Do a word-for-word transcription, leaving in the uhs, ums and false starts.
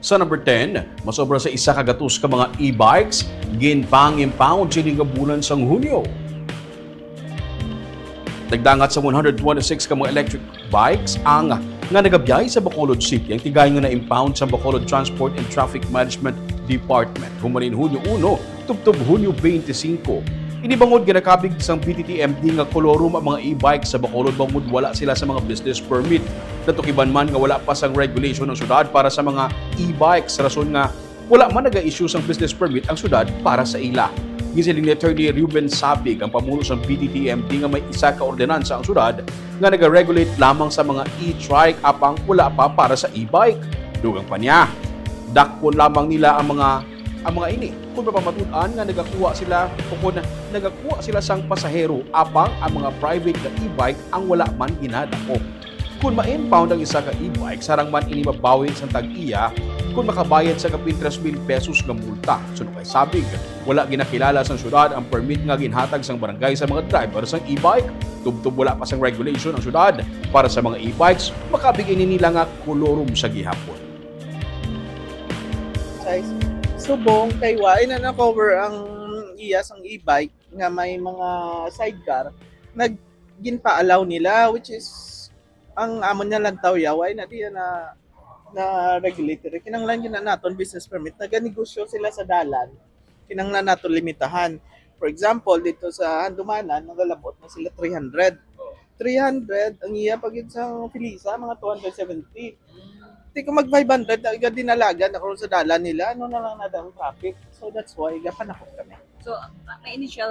Sa number ten, masobra sa isa ka gatos ka mga e-bikes gin-pang-impound sini nga bulan sang Hunyo. Nagdangat sa one hundred twenty-six ka mga electric bikes ang nga nagabiyay sa Bacolod City ang tigayon nga na-impound sa Bacolod Transport and Traffic Management Department human in Hunyo uno tubtob Hunyo twenty-five. Ini bangod nga nakabig sang B T T M D nga kolorum ang mga e-bike sa Bacolod bangod wala sila sa mga business permit. Natukiban man nga wala pa sang regulation ang syudad para sa mga e-bikes, rason nga wala man naga-issue sang business permit ang syudad para sa ila. Gisiling ni Attorney Ruben Sabig, ang pamuno sang B T T M D, nga may isa ka ordinansa ang syudad nga nagaregulate lamang sa mga e-trike apang wala pa para sa e-bike. Dugang pa niya, dakpon lamang nila ang mga ang mga ini kung mapamatud-an nga nagakuha sila o kung nagakuha sila sang pasahero apang ang mga private nga e-bike ang wala man ginadakop. Kung ma-impound ang isa ka e-bike, sarang man ini mabawi sang tag-iya kung makabayad sa kapin tres mil pesos nga multa. Suno kay Sabig, wala ginakilala sang syudad ang permit nga ginhatag sang barangay sa mga driver sang e-bike. Tubtob wala pa sang regulation ang syudad para sa mga e-bikes, makabig ini nila nga kolorum sa gihapon. Size. Subong kay wa na na-cover ang iya sang e-bike nga may mga sidecar, nag ginpa-allow nila, which is ang amo niya lang taw yaw ay na diya na na regulatory. Kinahanglan gina naton business permit. Naganegosyo sila sa dalan. Kinahanglan naton limitahan. For example, dito sa Handumanan, nagalabot na sila three hundred. Three hundred ang iya pag sa Felisa, mga two hundred seventy. Di ko mag five hundred na agad dinalagan ako sa dalan nila. Ano na lang nada ang traffic. So that's why gapanakot kami. So, may initial